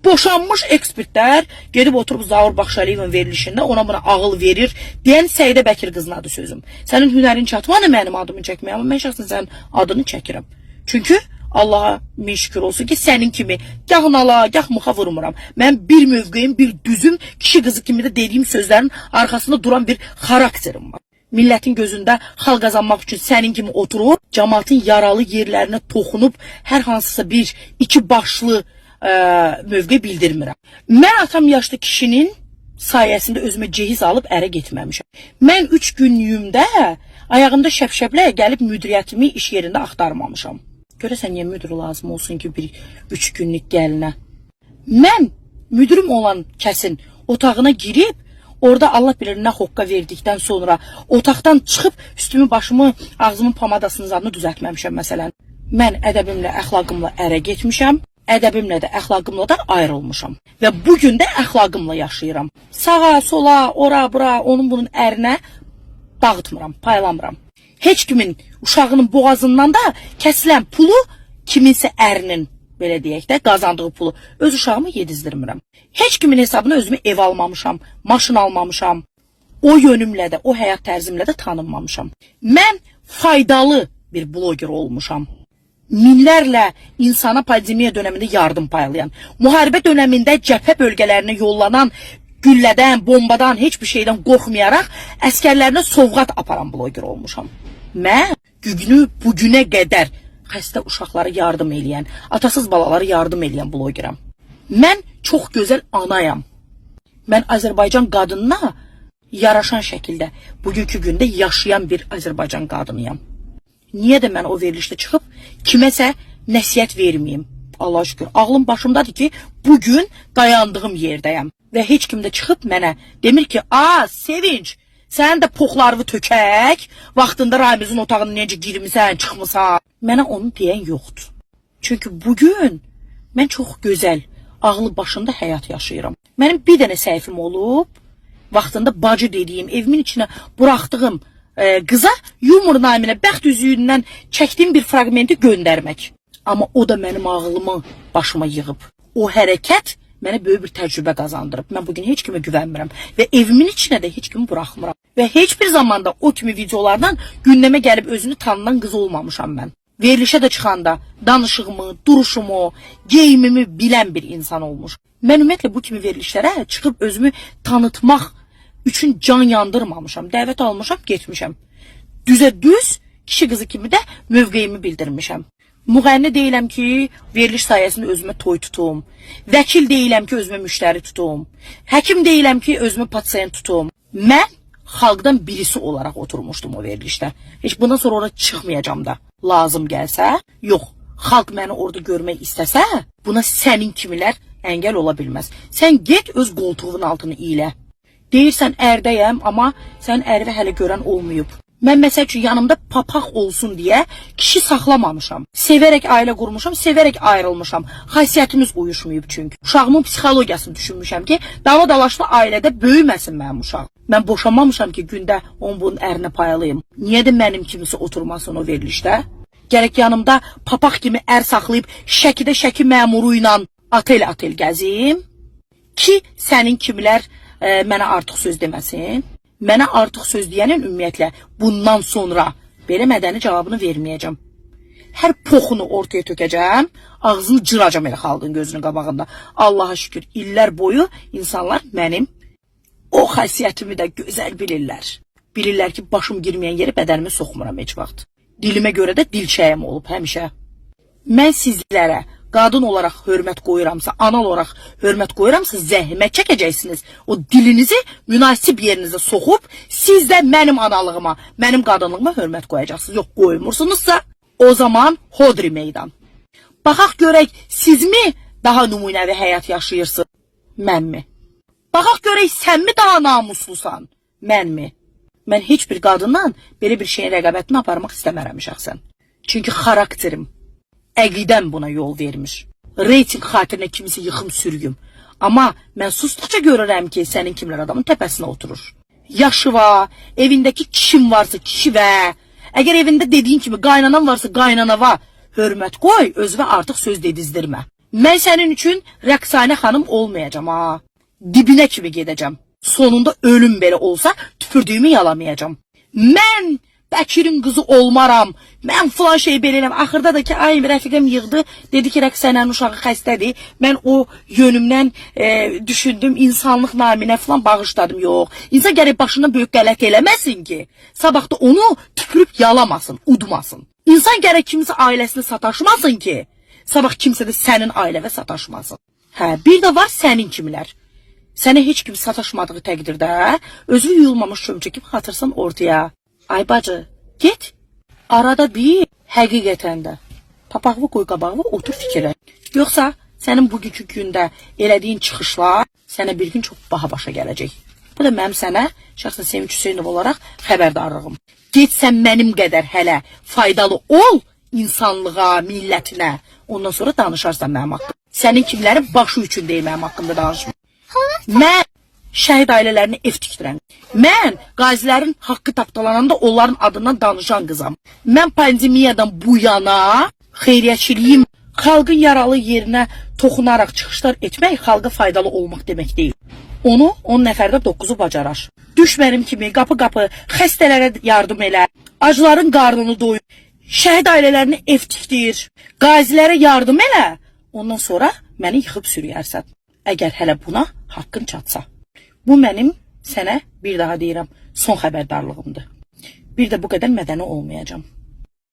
Boşanmış ekspertlər gedib oturub Zaur Baxşaliyevin verilişində ona buna ağıl verir deyən Səidə Bəkir qızın adı sözüm. Sənin hünərin çatmadı mənim adımı çəkməyə, amma mən şəxsən sənin adını çəkirəm. Çünki Allaha min şükür olsun ki, sənin kimi gah nala, gah mıxa vurmuram. Mən bir mövqeyim, bir düzüm, kişi qızı kimi də dediyim sözlərin arxasında duran bir xarakterim var. Millətin gözündə xal qazanmaq üçün sənin kimi oturub, cəmaatın yaralı yerlərinə toxunub hər hansısa bir iki başlı mövqe bildirmirəm. Mən atam yaşlı kişinin sayəsində özümə cehiz alıb ərə getməmişəm. Mən 3 günlüyümdə ayağımda şəpşəplə gəlib müdiriyyətimi iş yerində axtarmamışam. Görəsən niyə müdür lazım olsun ki bir 3 günlük gəlinə? Mən müdürüm olan kəsin otağına girib orada Allah bilir nə hoqqa verdikdən sonra otaqdan çıxıb üstümü, başımı, ağzımın pomadasını zadını düzəltməmişəm məsələn. Mən ədəbimlə, əxlaqımla ərə getmişəm. Ədəbimlə də, əxlaqımla da ayrılmışam. Və bu gün də əxlaqımla yaşayıram. Sağa, sola, ora, bura, onun bunun ərinə dağıtmıram, paylamıram. Heç kimin uşağının boğazından da kəsilən pulu kiminsə ərinin, belə deyək də, qazandığı pulu öz uşağımı yedizdirmirəm. Heç kimin hesabına özümü ev almamışam, maşın almamışam. O yönümlə də, o həyat tərzimlə də tanınmamışam. Mən faydalı bir bloger olmuşam. Minlərlə insana pandemiya dönəmində yardım paylayan, müharibə dönəmində cəbhə bölgələrinə yollanan güllədən, bombadan, heç bir şeydən qorxmayaraq əskərlərinə sovqat aparan bloger olmuşam. Mən günü bu günə qədər xəstə uşaqlara yardım eləyən, atasız balalara yardım eləyən blogerəm. Mən çox gözəl anayam. Mən Azərbaycan qadınına yaraşan şəkildə bugünkü gündə yaşayan bir Azərbaycan qadınıyam. Niyə də mən o verilişdə çıxıb kiməsə nəsihət verməyim? Allah'a şükür. Ağlım başımdadır ki, bugün dayandığım yerdəyəm. Və heç kim də çıxıb mənə demir ki, "A, Sevinç, sənin də poxlarını tökək, vaxtında Ramizin otağına necə girmisən, çıxmısan." Mənə onu deyən yoxdur. Çünki bugün mən çox gözəl, ağlı başında həyat yaşayıram. Mənim bir dənə səhifim olub, vaxtında bacı dediyim, evimin içinə buraxdığım qıza yumor naminə bəxt üzüyündən çəkdiyim bir fraqmenti göndərmək. Amma o da mənim ağlımı başıma yığıb. O hərəkət mənə böyük bir təcrübə qazandırıb. Mən bugün heç kimə güvənmirəm və evimin içinə də heç kimi buraxmıram. Və heç bir zamanda o kimi videolardan gündəmə gəlib özünü tanınan qız olmamışam mən. Verilişə də çıxanda danışığımı, duruşumu, geyimimi bilən bir insan olmuş. Mən ümumiyyətlə bu kimi verilişlərə çıxıb özümü tanıtmaq üçün can yandırmamışam. Dəvət almışam, getmişəm. Düzə düz kişi qızı kimi də mövqeyimi bildirmişəm. Müğənni deyiləm ki, veriliş sayəsində özümə toy tutum. Vəkil deyiləm ki, özümə müştəri tutum. Həkim deyiləm ki, özümə pasiyent tutum. Mən xalqdan birisi olaraq oturmuşdum o verilişdə. Heç bundan sonra ora çıxmayacağam da. Lazım gəlsə, yox, xalq məni orada görmək istəsə, buna sənin kimilər əngəl ola bilməz. Sən get öz qoltuğunun altını iyilə. Deyirsən ərdəyəm, amma sən ərvə hələ görən olmayıb. Mən məsəl üçün yanımda papaq olsun deyə kişi saxlamamışam. Sevərək ailə qurmuşam, sevərək ayrılmışam. Xasiyyətimiz uyuşmayıb çünki. Uşağımın psixologiyasını düşünmüşəm ki, dava dalaşlı ailədə böyüməsin mənim uşağım. Mən boşanmamışam ki, gündə onun bunun ərinə paylayım. Niyə də mənim kimisi oturmasın o verilişdə? Gərək yanımda papaq kimi ər saxlayıb Şəkidə Şəki məmuru ilə otel-otel gəzim ki, sənin kimilər mənə artıq söz deməsin. Mənə artıq söz deyənin ümumiyyətlə bundan sonra belə mədəni cavabını verməyəcəm. Hər poxunu ortaya tökəcəm, ağzını cıracam elə xalqın gözünün qabağında. Allaha şükür illər boyu insanlar mənim o xasiyyətimi də gözəl bilirlər. Bilirlər ki, başım girməyən yerə bədənimi soxmuram heç vaxt. Dilimə görə də dilçəyim olub həmişə. Mən sizlərə qadın olaraq hörmət qoyuramsa, ana olaraq hörmət qoyuramsa, zəhmət çəkəcəksiniz. O dilinizi münasib yerinizə soxub, siz də mənim analığıma, mənim qadınlığıma hörmət qoyacaqsınız. Yox, qoymursunuzsa, o zaman hodri meydan. Baxaq görək, sizmi daha nümunəvi həyat yaşayırsınız, mənmi? Baxaq görək, sənmi daha namuslusan, mənmi? Mən heç bir qadından belə bir şeyin rəqabətini aparmaq istəmərəm şəxsən. Çünki xarakterim, əqidəm buna yol vermir. Reyting xatirinə kimisi yıxım sürgüm. Amma mən susduqca görürəm ki, sənin kimlər adamın təpəsinə oturur. Yaşı var, evindəki kişin varsa kişi və, əgər evində dediyin kimi qaynanan varsa qaynanava hörmət qoy, özünə artıq söz dedizdirmə. Mən sənin üçün Rəqsanə xanım olmayacağam ha. Dibinə kimi gedəcəm. Sonunda ölüm belə olsa tüpürdüyümü yalamayacağam. Mən Bəkirin qızı olmaram. Mən filan şey belə eləm. Axırda da ki, ay rəfiqəm yığdı. Dedi ki, Rəqsanənin uşağı xəstədir. Mən o yönümdən düşündüm, insanlıq naminə filan bağışladım. Yox. İnsan gərək başından böyük qələt eləməsin ki, sabah da onu tüpürüb yalamasın, udmasın. İnsan gərək kimsə ailəsinə sataşmasın ki, sabah kimsə də sənin ailəvə sataşmasın. Hə, bir də var sənin kimlər. Sənə heç kim sataşmadığı təqdirdə özü yuyulmamış çömçə kimi atırsan ortaya. Ay bacı, get. Arada bir həqiqətən də papağını qoy qabağına, otur fikirlə. Yoxsa sənin bugünkü gündə elədiyin çıxışlar sənə bir gün çox baha başa gələcək. Bu da mənim sənə şəxsən Sevinç Hüseynov olaraq xəbərdarlığım. Get sən mənim qədər hələ faydalı ol insanlığa, millətinə. Ondan sonra danışarsan mənim haqqımda. Sənin kimlərin başı üçün deyil mənim haqqımda danışma. Mən şəhid ailələrini ev tikdirən. Mən qazilərin haqqı tapdalananda onların adından danışan qızam. Mən pandemiyadan bu yana xeyriyyəçiliyim, xalqın yaralı yerinə toxunaraq çıxışlar etmək xalqa faydalı olmaq demək deyil. Onu 10 nəfərdə 9-u bacarar. Düş mənim kimi qapı-qapı xəstələrə yardım elə, acların qarnını doyur, şəhid ailələrini ev tikdir, qazilərə yardım elə. Ondan sonra məni yıxıb sürüyərsən. Əgər hələ buna haqqın çatsa. Bu mənim sənə bir daha deyirəm, son xəbərdarlığımdır. Bir də bu qədər mədəni olmayacağam.